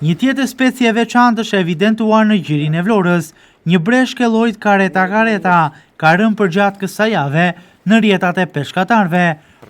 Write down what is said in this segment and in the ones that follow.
Një tjetër specie e veçantë është evidentuar në gjirin e Vlorës. Një breshkë e llojit Caretta caretta ka rënë përgjatë kësaj jave në rrjetat e peshkatarëve.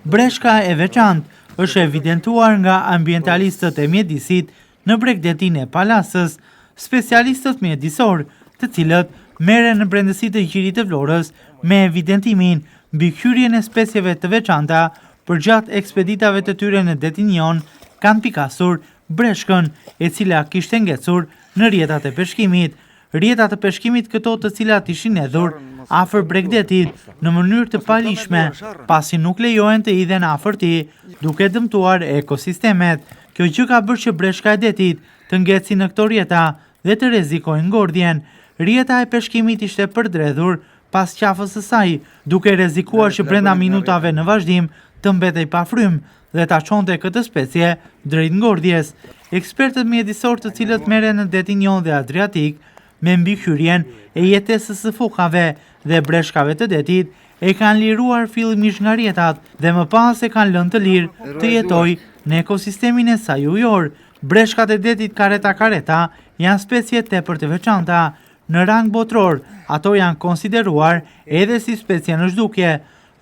Breshka e veçantë është evidentuar nga ambientalistët e mjedisit në bregdetin e Palasës. Specialistët mjedisorë, të cilët merren në brendësi të gjirit të Vlorës me evidentimin, mbikëqyrjen e specieve të veçanta përgjatë ekspeditave të tyre në detin Jon, kanë pikasur breshkën, e cila kishte ngecur në rrjetat e peshkimit. Rrjeta të peshkimit këto të cilat ishin hedhur afër bregdetit në mënyrë të paligjshme, pasi nuk lejohen të hidhen afër tij, duke dëmtuar ekosistemet. Kjo gjë ka bërë që breshka e detit të ngeci në këto rrjeta dhe të rrezikojë ngordhjen. Rrjeta e peshkimit ishte përdredhur pas qafës së saj, duke rrezikuar që brenda minutave në vazhdim të mbetej pa frymë dhe ta çonte këtë specie drejt ngordhjes. Ekspertët mjedisorë të cilët merren në detin Jon dhe Adriatik me mbikëqyrjen e jetesës së fokave dhe breshkave të detit, e kanë liruar fillimisht nga rrjetat dhe më pas e kanë lënë të lirë të jetojë në ekosistemin e saj ujor. Breshkat e detit Caretta caretta janë specie tepër të veçanta. Në rang botëror, ato janë konsideruar edhe si specie në zhdukje.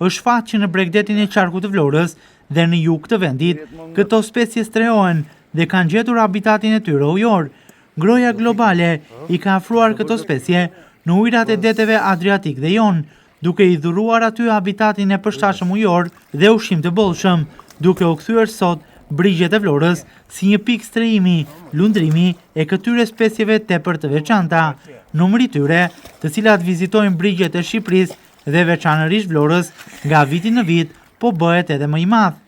Është fat që në bregdetin e qarkut të Vlorës dhe në jug të vendit, këto specie strehohen dhe kanë gjetur habitatin e tyre ujor. Ngrohja globale i ka afruar këto specie në ujërat e deteve Adriatik dhe Jon, duke i dhuruar aty habitatin e përshtatshëm ujor dhe ushqim të bollshëm, duke u kthyer sot brigjet e Vlorës si një pikë strehimi, lundrimi e këtyre specieve tepër të veçanta. Numri i tyre, të cilat vizitojnë brigjet e Shqipërisë dhe veçanërisht Vlorës, nga viti në vit po bëhet edhe më i madh.